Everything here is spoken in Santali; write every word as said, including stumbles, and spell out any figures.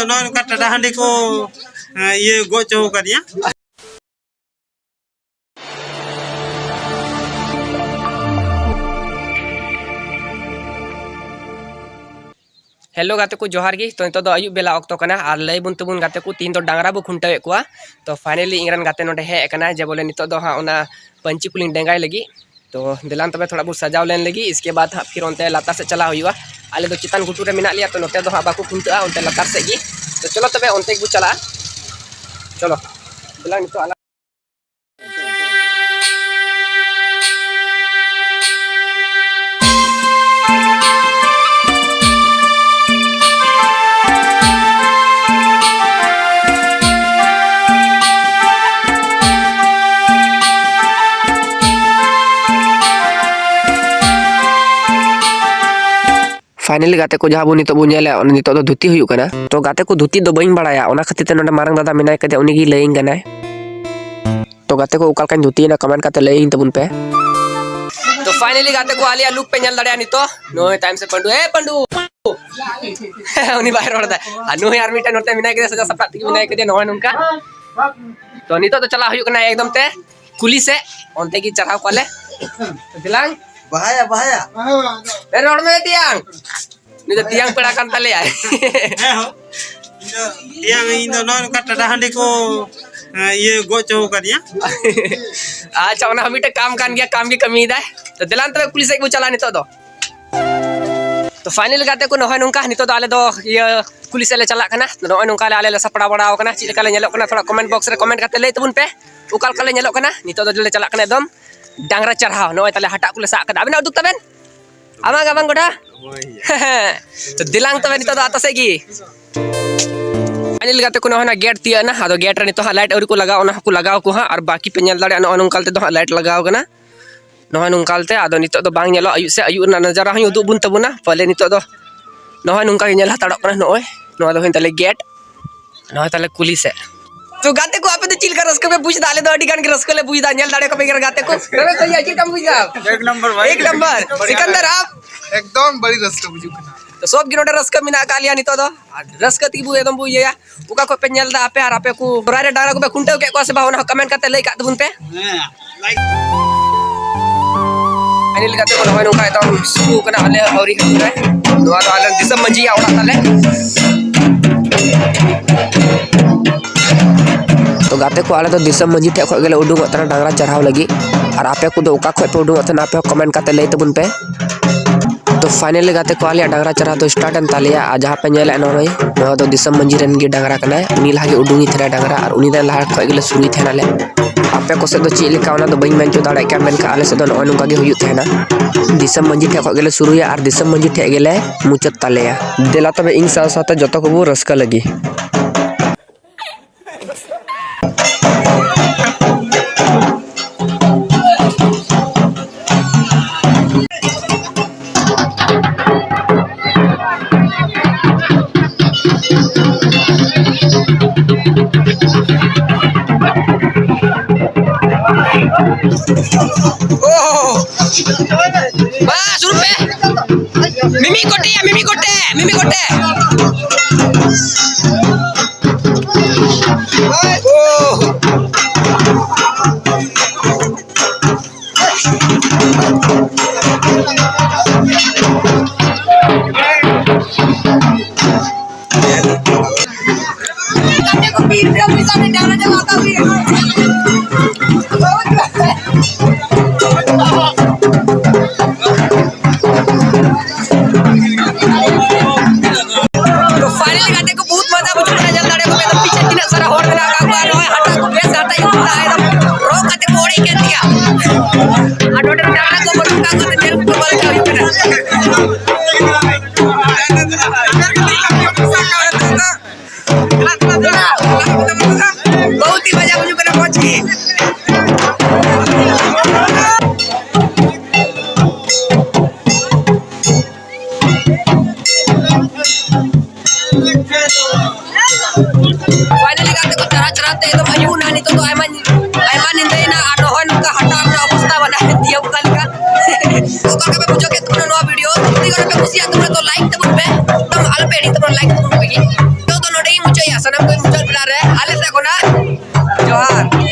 ᱱᱚᱜᱼᱚ ᱱᱚᱝᱠᱟ ᱴᱟᱴᱟ ᱦᱟᱺᱰᱤ ᱠᱚ, ᱮᱸ, ᱤᱭᱟᱹ ᱜᱚᱡ ᱦᱚᱪᱚ ᱟᱠᱟᱫᱤᱧᱟ᱾ ᱦᱮᱞᱳ ᱜᱟᱛᱮ ᱠᱚ, ᱡᱚᱦᱟᱨ ᱜᱮ᱾ ᱛᱚ, ᱱᱤᱛᱚᱜ ᱫᱚ ᱟᱹᱭᱩᱵ ᱵᱮᱞᱟ ᱚᱠᱛᱚ ᱠᱟᱱᱟ ᱟᱨ ᱞᱟᱹᱭ ᱵᱚᱱ ᱛᱟᱵᱚᱱ ᱜᱟᱛᱮ ᱠᱚ, ᱛᱤᱦᱤᱧ ᱫᱚ ᱰᱟᱝᱨᱟ ᱵᱚ ᱠᱷᱩᱱᱴᱟᱹᱣᱮᱫ ᱠᱚᱣᱟ᱾ ᱛᱚ, finally ᱤᱧ ᱨᱮᱱ ᱜᱟᱛᱮ ᱱᱚᱰᱮ ᱦᱮᱡ ᱟᱠᱟᱱᱟ, ᱡᱮ ᱵᱚᱞᱮ ᱱᱤᱛᱚᱜ ᱫᱚ ᱦᱟᱸᱜ ᱚᱱᱟ ᱯᱟᱹᱧᱪᱤ ᱠᱚᱞᱤᱧ ᱰᱮᱸᱜᱟᱭ ᱞᱟᱹᱜᱤᱫ᱾ ᱛᱚ, ᱫᱮᱞᱟᱱ ᱛᱚᱵᱮ ᱛᱷᱚᱲᱟ ᱵᱚ ᱥᱟᱡᱟᱣ ᱞᱮᱱ ᱞᱟᱹᱜᱤᱫ, ᱤᱥᱠᱮ ᱵᱟᱫ ᱦᱟᱸᱜ ᱯᱷᱤᱨ ᱚᱱᱛᱮ ᱞᱟᱛᱟᱨ ᱥᱮᱫ ᱪᱟᱞᱟᱣ ᱦᱩᱭᱩᱜᱼᱟ᱾ ᱟᱞᱮ ᱫᱚ ᱪᱮᱛᱟᱱ ᱜᱷᱩᱴᱩ ᱨᱮ ᱢᱮᱱᱟᱜ ᱞᱮᱭᱟ, ᱛᱚ ᱱᱚᱛᱮ ᱫᱚ ᱦᱟᱸᱜ ᱵᱟᱠᱚ ᱠᱷᱩᱱᱴᱟᱹᱜᱼᱟ, ᱚᱱᱛᱮ ᱞᱟᱛᱟᱨ ᱥᱮᱫ ᱜᱮ᱾ ᱛᱚ, ᱪᱚᱞᱚ ᱛᱚᱵᱮ ᱚᱱᱛᱮ ᱜᱮᱵᱚ ᱪᱟᱞᱟᱜᱼᱟ᱾ ᱪᱚᱞᱚ, ᱫᱮᱞᱟ ᱱᱤᱛᱚᱜ ᱟᱞᱟᱝ Finally ᱜᱟᱛᱮ ᱠᱚ, ᱡᱟᱦᱟᱸ ᱵᱚᱱ ᱱᱤᱛᱚᱜ ᱵᱚᱱ ᱧᱮᱞᱮᱫ, ᱚᱱᱟ ᱱᱤᱛᱚᱜ ᱫᱚ ᱫᱷᱩᱛᱤ ᱦᱩᱭᱩᱜ ᱠᱟᱱᱟ᱾ ᱛᱚ ᱜᱟᱛᱮ ᱠᱚ, ᱫᱷᱩᱛᱤ ᱫᱚ ᱵᱟᱹᱧ ᱵᱟᱲᱟᱭᱟ, ᱚᱱᱟ ᱠᱷᱟᱹᱛᱤᱨ ᱛᱮ ᱱᱚᱰᱮ ᱢᱟᱨᱟᱝ ᱫᱟᱫᱟ ᱢᱮᱱᱟᱭ ᱠᱟᱫᱮᱭᱟ, ᱩᱱᱤ ᱜᱮ ᱞᱟᱹᱭᱟᱹᱧ ᱠᱟᱱᱟᱭ᱾ ᱛᱚ ᱜᱟᱛᱮ ᱠᱚ, ᱚᱠᱟ ᱞᱮᱠᱟᱧ ᱫᱷᱩᱛᱤᱭᱮᱱᱟ, comment ᱠᱟᱛᱮ ᱞᱟᱹᱭᱟᱹᱧ ᱛᱟᱵᱚᱱ ᱯᱮ᱾ ᱛᱚ finally ᱜᱟᱛᱮ ᱠᱚ, ᱟᱞᱮᱭᱟᱜ look ᱯᱮ ᱧᱮᱞ ᱫᱟᱲᱮᱭᱟᱜᱼᱟ ᱱᱤᱛᱚᱜ᱾ ᱱᱩᱭ ᱛᱟᱭᱚᱢ ᱥᱮ ᱯᱟᱹᱱᱰᱩ, ᱮ ᱯᱟᱹᱱᱰᱩ᱾ ᱩᱱᱤ ᱵᱟᱭ ᱨᱚᱲ ᱮᱫᱟ᱾ ᱟᱨ ᱱᱩᱭ ᱟᱨ ᱢᱤᱫᱴᱮᱱ ᱱᱚᱛᱮ ᱢᱮᱱᱟᱭ ᱠᱟᱫᱮᱭᱟ, ᱥᱟᱡᱟᱣ ᱥᱟᱯᱲᱟᱣ ᱛᱮᱜᱮ ᱢᱮᱱᱟᱭ ᱠᱟᱫᱮᱭᱟ, ᱱᱚᱜᱼᱚᱭ ᱱᱚᱝᱠᱟ᱾ ᱛᱚ ᱱᱤᱛᱚᱜ ᱫᱚ ᱪᱟᱞᱟᱜ ᱦᱩᱭᱩᱜ ᱠᱟᱱᱟ ᱮᱠᱫᱚᱢ ᱛᱮ ᱠᱩᱞᱦᱤ ᱥᱮᱫ, ᱚᱱᱛᱮ ᱜᱮ ᱪᱟᱨᱦᱟᱣ ᱠᱚᱣᱟᱞᱮ᱾ ᱛᱚ ᱫᱮᱞᱟᱝ᱾ ᱵᱟᱦᱟᱭᱟ, ᱵᱟᱦᱟᱭᱟ᱾ ᱮ, ᱨᱚᱲ ᱢᱮ ᱛᱮᱭᱟᱝ᱾ ᱩᱱᱤ ᱫᱚ ᱛᱮᱭᱟᱝ ᱯᱮᱲᱟ ᱠᱟᱱ ᱛᱟᱞᱮᱭᱟᱭ᱾ ᱦᱮᱸ ᱦᱳ᱾ ᱤᱧ ᱫᱚ ᱛᱮᱭᱟᱝ, ᱤᱧ ᱫᱚ ᱱᱚᱜᱼᱚ ᱱᱚᱝᱠᱟ ᱴᱟᱴᱟ ᱦᱟᱺᱰᱤ ᱠᱚ, ᱮᱸ, ᱤᱭᱟᱹ ᱜᱚᱡ ᱦᱚᱪᱚ ᱟᱠᱟᱫᱤᱧᱟ᱾ ᱟᱪᱪᱷᱟ, ᱚᱱᱟ ᱦᱚᱸ ᱢᱤᱫᱴᱮᱱ ᱠᱟᱢ ᱠᱟᱱ ᱜᱮᱭᱟ, ᱠᱟᱢ ᱜᱮ ᱠᱟᱹᱢᱤᱭᱮᱫᱟᱭ᱾ ᱛᱚ ᱫᱮᱞᱟᱝ ᱛᱚᱵᱮ ᱠᱩᱞᱦᱤ ᱥᱮᱫ ᱵᱚ ᱪᱟᱞᱟᱜᱼᱟ ᱱᱤᱛᱚᱜ ᱫᱚ᱾ ᱛᱚ finally ᱜᱟᱛᱮ ᱠᱚ, ᱱᱚᱜᱼᱚᱭ ᱱᱚᱝᱠᱟ ᱱᱤᱛᱚᱜ ᱫᱚ ᱟᱞᱮ ᱫᱚ ᱤᱭᱟᱹ ᱠᱩᱞᱦᱤ ᱥᱮᱫ ᱞᱮ ᱪᱟᱞᱟᱜ ᱠᱟᱱᱟ᱾ ᱱᱚᱜᱼᱚᱭ ᱱᱚᱝᱠᱟ ᱞᱮ, ᱟᱞᱮ ᱞᱮ ᱥᱟᱯᱲᱟᱣ ᱵᱟᱲᱟᱣ ᱠᱟᱱᱟ᱾ ᱪᱮᱫ ᱞᱮᱠᱟ ᱞᱮ ᱧᱮᱞᱚᱜ ᱠᱟᱱᱟ, ᱛᱷᱚᱲᱟ comment box ᱨᱮ comment ᱠᱟᱛᱮ ᱞᱟᱹᱭ ᱛᱟᱵᱚᱱ ᱯᱮ, ᱚᱠᱟ ᱞᱮᱠᱟ ᱞᱮ ᱧᱮᱞᱚᱜ ᱠᱟᱱᱟ᱾ ᱱᱤᱛᱚᱜ ᱫᱚ ᱞᱮ ᱪᱟᱞᱟᱜ ᱠᱟᱱᱟ ᱮᱠᱫᱚᱢ ᱰᱟᱝᱨᱟ ᱪᱟᱨᱦᱟᱣ᱾ ᱱᱚᱜᱼᱚᱭ ᱛᱟᱦᱞᱮ ᱦᱟᱴᱟᱜ ᱠᱚᱞᱮ ᱥᱟᱵ ᱠᱟᱫᱟ᱾ ᱟᱵᱮᱱᱟᱜ ᱩᱫᱩᱜ ᱛᱟᱵᱮᱱ, ᱟᱢᱟᱜ ᱜᱮ ᱵᱟᱝ ᱜᱚᱰᱟ᱾ ᱛᱚ ᱫᱮᱞᱟᱝ ᱛᱚᱵᱮ ᱱᱤᱛᱚᱜ ᱫᱚ ᱟᱛᱟ ᱥᱮᱫ ᱜᱮ᱾ Finally ᱜᱟᱛᱮ ᱠᱚ, ᱱᱚᱜᱼᱚᱭ ᱱᱟ ᱜᱮᱴ ᱛᱤᱭᱟᱹᱜ ᱮᱱᱟ᱾ ᱟᱫᱚ ᱜᱮᱴ ᱨᱮ ᱱᱤᱛᱚᱜ ᱦᱟᱸᱜ light ᱟᱹᱣᱨᱤ ᱠᱚ ᱞᱟᱜᱟᱣᱟ, ᱚᱱᱟ ᱦᱚᱸᱠᱚ ᱞᱟᱜᱟᱣ ᱟᱠᱚ ᱦᱟᱸᱜ᱾ ᱟᱨ ᱵᱟᱠᱤ ᱯᱮ ᱧᱮᱞ ᱫᱟᱲᱮᱭᱟᱜᱼᱟ, ᱱᱚᱜᱼᱚᱭ ᱱᱚᱝᱠᱟ ᱛᱮᱫᱚ ᱦᱟᱸᱜ light ᱞᱟᱜᱟᱣ ᱠᱟᱱᱟ᱾ ᱱᱚᱜᱼᱚᱭ ᱱᱚᱝᱠᱟ ᱛᱮ ᱟᱫᱚ ᱱᱤᱛᱚᱜ ᱫᱚ ᱵᱟᱝ ᱧᱮᱞᱚᱜᱼᱟ, ᱟᱹᱭᱩᱵ ᱥᱮᱫ, ᱟᱹᱭᱩᱵ ᱨᱮᱱᱟᱜ ᱱᱟᱡᱟᱨᱟ ᱦᱚᱸᱧ ᱩᱫᱩᱜ ᱵᱚᱱ ᱛᱟᱵᱚᱱᱟ᱾ ᱯᱟᱞᱮ ᱱᱤᱛᱚᱜ ᱫᱚ ᱱᱚᱜᱼᱚᱭ ᱱᱚᱝᱠᱟ ᱜᱮ ᱧᱮᱞ ᱦᱟᱛᱟᱲᱚᱜ ᱠᱟᱱᱟ᱾ ᱱᱚᱜᱼᱚᱭ ᱱᱚᱣᱟ ᱫᱚ ᱦᱩᱭᱮᱱ ᱛᱟᱞᱮ ᱜᱮᱴ, ᱱᱚᱜᱼᱚᱭ ᱛᱟᱞᱮ ᱠᱩᱞᱦᱤ ᱥᱮᱫ᱾ ᱛᱚ ᱜᱟᱛᱮ ᱠᱚ, ᱟᱯᱮ ᱫᱚ ᱪᱮᱫ ᱞᱮᱠᱟ ᱨᱟᱹᱥᱠᱟᱹ ᱯᱮ ᱵᱩᱡᱽ ᱮᱫᱟ? ᱟᱞᱮ ᱫᱚ ᱟᱹᱰᱤ ᱜᱟᱱ ᱜᱮ ᱨᱟᱹᱥᱠᱟᱹ ᱞᱮ ᱵᱩᱡᱽ ᱮᱫᱟ᱾ ᱧᱮᱞ ᱫᱟᱲᱮ ᱠᱚᱯᱮ ᱜᱟᱛᱮ ᱠᱚ᱾ ᱨᱚᱢᱮᱥ ᱵᱷᱟᱭᱭᱟ, ᱪᱮᱫ ᱞᱮᱠᱟᱢ ᱵᱩᱡᱽ ᱮᱫᱟ? ᱮᱠ ᱱᱚᱢᱵᱚᱨ ᱵᱷᱟᱭ᱾ ᱮᱠ ᱱᱚᱢᱵᱚᱨ᱾ ᱥᱤᱠᱟᱱᱫᱟᱨ, ᱟᱯ? ᱮᱠᱫᱚᱢ ᱵᱟᱹᱲᱤᱡ ᱨᱟᱹᱥᱠᱟᱹ ᱵᱩᱡᱩᱜ ᱠᱟᱱᱟ᱾ ᱛᱚ ᱥᱚᱵ ᱜᱮ ᱱᱚᱰᱮ ᱨᱟᱹᱥᱠᱟᱹ ᱢᱮᱱᱟᱜ ᱟᱠᱟᱫ ᱞᱮᱭᱟ ᱱᱤᱛᱚᱜ ᱫᱚ᱾ ᱟᱨ ᱨᱟᱹᱥᱠᱟᱹ ᱛᱮᱜᱮ ᱵᱚ ᱮᱠᱫᱚᱢ ᱵᱚ ᱤᱭᱟᱹᱭᱟ᱾ ᱚᱠᱟ ᱠᱷᱚᱡ ᱯᱮ ᱧᱮᱞ ᱮᱫᱟ ᱟᱯᱮ, ᱟᱨ ᱟᱯᱮ ᱠᱚ ᱥᱚᱦᱨᱟᱭ ᱨᱮ ᱰᱟᱝᱨᱟ ᱠᱚᱯᱮ ᱠᱷᱩᱱᱴᱟᱹᱣ ᱠᱮᱫ ᱠᱚᱣᱟ ᱥᱮ ᱵᱟᱝ, ᱚᱱᱟ ᱦᱚᱸ comment ᱠᱟᱛᱮ ᱞᱟᱹᱭ ᱠᱟᱜ ᱛᱟᱵᱚᱱ ᱯᱮ᱾ ᱦᱮᱸ, like᱾ Finally ᱜᱟᱛᱮ ᱠᱚ, ᱱᱚᱜᱼᱚᱭ ᱱᱚᱝᱠᱟ ᱮᱠᱫᱚᱢ ᱥᱩᱨᱩ ᱠᱟᱱᱟ ᱟᱞᱮ ᱟᱹᱣᱨᱤ ᱦᱤᱡᱩᱜ ᱨᱮ᱾ ᱱᱚᱣᱟ ᱫᱚ ᱟᱞᱮ ᱫᱤᱥᱚᱢ ᱢᱟᱹᱡᱷᱤᱭᱟᱜ ᱚᱲᱟᱜ ᱛᱟᱞᱮ᱾ ᱛᱚ ᱜᱟᱛᱮ ᱠᱚ, ᱟᱞᱮ ᱫᱚ ᱫᱤᱥᱚᱢ ᱢᱟᱹᱡᱷᱤ ᱴᱷᱮᱡ ᱠᱷᱚᱡ ᱜᱮᱞᱮ ᱩᱰᱩᱝᱚᱜ ᱛᱟᱦᱮᱱᱟ ᱰᱟᱝᱨᱟ ᱪᱟᱨᱦᱟᱣ ᱞᱟᱹᱜᱤᱫ᱾ ᱟᱨ ᱟᱯᱮ ᱠᱚᱫᱚ ᱚᱠᱟ ᱠᱷᱚᱡ ᱯᱮ ᱩᱰᱩᱝᱚᱜ ᱛᱟᱦᱮᱱᱟ, ᱟᱯᱮ ᱦᱚᱸ comment ᱠᱟᱛᱮ ᱞᱟᱹᱭ ᱛᱟᱵᱚᱱ ᱯᱮ᱾ ᱛᱚ finally ᱜᱟᱛᱮ ᱠᱚ, ᱟᱞᱮᱭᱟᱜ ᱰᱟᱝᱨᱟ ᱪᱟᱨᱦᱟᱣ ᱫᱚ start ᱮᱱ ᱛᱟᱞᱮᱭᱟ᱾ ᱟᱨ ᱡᱟᱦᱟᱸ ᱯᱮ ᱧᱮᱞᱮᱫ ᱱᱚᱜᱼᱚᱭ, ᱱᱚᱣᱟ ᱫᱚ ᱫᱤᱥᱚᱢ ᱢᱟᱹᱡᱷᱤ ᱨᱮᱱ ᱜᱮ ᱰᱟᱝᱨᱟ ᱠᱟᱱᱟᱭ᱾ ᱩᱱᱤ ᱞᱟᱦᱟ ᱜᱮ ᱩᱰᱩᱝ ᱮ ᱛᱟᱦᱮᱱᱟ ᱰᱟᱝᱨᱟ, ᱟᱨ ᱩᱱᱤ ᱫᱚ ᱞᱟᱦᱟ ᱠᱷᱚᱡ ᱜᱮᱞᱮ ᱥᱩᱨᱩᱭ ᱛᱟᱦᱮᱱᱟᱞᱮ᱾ ᱟᱯᱮ ᱠᱚ ᱥᱮᱫ ᱫᱚ ᱪᱮᱫ ᱞᱮᱠᱟ, ᱚᱱᱟ ᱫᱚ ᱵᱟᱹᱧ ᱢᱮᱱ ᱦᱚᱪᱚ ᱫᱟᱲᱮᱭᱟᱜ ᱠᱟᱱᱟ, ᱢᱮᱱᱠᱷᱟᱱ ᱟᱞᱮ ᱥᱮᱫ ᱫᱚ ᱱᱚᱜᱼᱚᱭ ᱱᱚᱝᱠᱟ ᱜᱮ ᱦᱩᱭᱩᱜ ᱛᱟᱦᱮᱱᱟ᱾ ᱫᱤᱥᱚᱢ ᱢᱟᱹᱡᱷᱤ ᱴᱷᱮᱡ ᱠᱷᱚᱡ ᱜᱮᱞᱮ ᱥᱩᱨᱩᱭᱟ ᱟᱨ ᱫᱤᱥᱚᱢ ᱢᱟᱹᱡᱷᱤ ᱴᱷᱮᱡ ᱜᱮᱞᱮ ᱢᱩᱪᱟᱹᱫ ᱛᱟᱞᱮᱭᱟ᱾ ᱫᱮᱞᱟ ᱛᱚᱵᱮ ᱤᱧ ᱥᱟᱶ ᱥᱟᱶᱛᱮ ᱡᱚᱛᱚ ᱠᱚᱵᱚ ᱨᱟᱹᱥᱠᱟᱹ ᱞᱟᱹᱜᱤᱫ᱾ ᱢᱟ ᱥᱩᱨᱩᱜ ᱯᱮ᱾ ᱢᱤᱢᱤ ᱠᱚᱴᱮᱭᱟ, ᱢᱤᱢᱤ ᱠᱚᱴᱮ, ᱢᱤᱢᱤ ᱠᱚᱴᱮ᱾ ᱛᱚ finally ᱜᱟᱛᱮ ᱠᱚ, ᱵᱚᱦᱩᱛ ᱢᱚᱡᱟ ᱵᱩᱡᱷᱟᱹᱜ ᱠᱟᱱᱟ ᱧᱮᱞ ᱫᱟᱲᱮᱭᱟᱜ ᱠᱟᱱᱟ ᱯᱤᱪᱷᱮ ᱛᱤᱱᱟᱹᱜ ᱥᱟᱨᱟ ᱦᱚᱲ ᱢᱮᱱᱟᱜ ᱟᱠᱟᱫ ᱠᱚᱣᱟ᱾ ᱱᱚᱜᱼᱚᱭ ᱦᱟᱴᱟᱜ ᱠᱚ ᱵᱮᱥ ᱦᱟᱴᱟᱜ ᱤᱧ ᱮᱫᱟ, ᱮᱠᱫᱚᱢ ᱨᱚ ᱠᱟᱛᱮ ᱠᱚ ᱚᱲᱮᱡ ᱠᱮᱫ ᱛᱤᱧᱟ᱾ ᱟᱨ ᱱᱚᱰᱮ ᱰᱟᱝᱨᱟ ᱠᱚ ᱵᱟᱹᱱᱩᱜ ᱠᱟᱜ ᱠᱚᱣᱟ, ᱧᱮᱞ ᱠᱚ ᱵᱟᱝ ᱦᱩᱭᱩᱜ ᱠᱟᱱᱟ᱾ ᱵᱚᱦᱩᱛ ᱦᱤ ᱢᱚᱡᱟ ᱵᱩᱡᱷᱟᱹᱜ ᱠᱟᱱᱟ, ᱢᱚᱡᱽ ᱜᱮ᱾ Finally ᱜᱟᱛᱮ ᱠᱚ, ᱪᱟᱞᱟᱣ ᱪᱟᱞᱟᱣ ᱛᱮ ᱮᱠᱫᱚᱢ ᱟᱹᱭᱩᱵ ᱮᱱᱟ᱾ ᱱᱤᱛᱚᱜ ᱫᱚ ᱟᱭᱢᱟ, ᱟᱭᱢᱟ ᱧᱤᱫᱟᱹᱭᱮᱱᱟ ᱟᱨ ᱱᱚᱜᱼᱚᱭ ᱱᱚᱝᱠᱟ ᱦᱟᱴᱟᱜ ᱨᱮᱱᱟᱜ ᱚᱵᱚᱥᱛᱟ ᱵᱟᱰᱟᱭ ᱫᱤᱭᱟ ᱚᱠᱟ ᱞᱮᱠᱟ᱾ ᱚᱠᱟ ᱞᱮᱠᱟ ᱯᱮ ᱵᱩᱡᱷᱟᱹᱣ ᱠᱮᱫ ᱛᱟᱵᱚᱱᱟ ᱱᱚᱣᱟ video? ᱡᱩᱫᱤ ᱜᱟᱛᱮ ᱠᱩᱥᱤᱭᱟᱜ ᱛᱟᱵᱚᱱᱟ ᱛᱚ ᱞᱟᱭᱤᱠ ᱛᱟᱵᱚᱱ ᱯᱮ, ᱛᱚ ᱟᱞᱚ ᱯᱮ ᱦᱤᱲᱤᱧ ᱛᱟᱵᱚᱱᱟ ᱞᱟᱭᱤᱠ ᱛᱟᱵᱚᱱ ᱯᱮ᱾ ᱛᱚ ᱫᱚ ᱱᱚᱰᱮ ᱜᱮᱧ ᱢᱩᱪᱟᱹᱫ ᱮᱜᱼᱟ, ᱥᱟᱱᱟᱢ ᱠᱚᱧ ᱢᱩᱪᱟᱹᱫ ᱵᱮᱲᱟ ᱨᱮ ᱟᱞᱮ ᱥᱮᱫ ᱠᱷᱚᱱᱟᱜ ᱡᱚᱦᱟᱨ᱾